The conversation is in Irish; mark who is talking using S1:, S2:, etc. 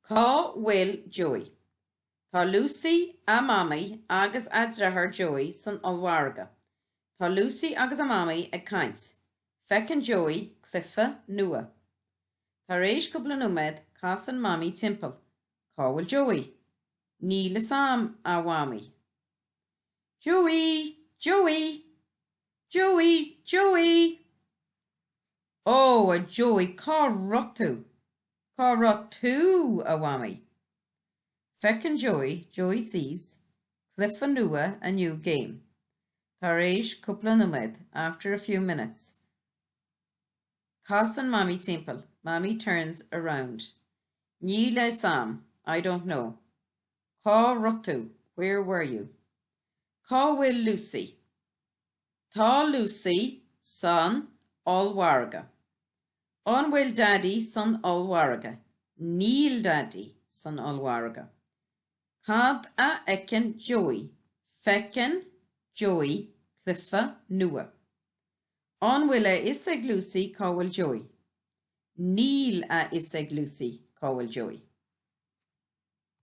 S1: Cá bhfuil Joey? Tá Lucy, a Mamaí agus a deartháir Joey san ollmhargadh. Tá Lucy agus a Mamaí ag caint. Feiceann Joey cluiche nua. Tar éis cúpla nóiméad, casann Mamaí timpeall. Cá bhfuil Joey? Níl fhios a'm, a Mhamaí. Joey! Joey! Joey! Joey! Ó, a Joey, cá raibh tú? Cá raibh tú, a Mhamaí? Feiceann Joey, Joey sees, cluiche nua, a new game. Tar éis cúpla nóiméad, after a few minutes. Casann Mamaí timpeall, Mamaí turns around. Níl a fhios a'm, I don't know. Cá raibh tú? Where were you? Cá bhfuil Lucy? Tá Lucy san ollmhargadh. An bhfuil Daidí san ollmhargadh? Níl Daidí san ollmhargadh. Cad a fheiceann Joey? Feiceann Joey cluiche nua. An bhfuil a fhios ag Lucy cá bhfuil Joey? Níl a fhios ag Lucy cá bhfuil Joey.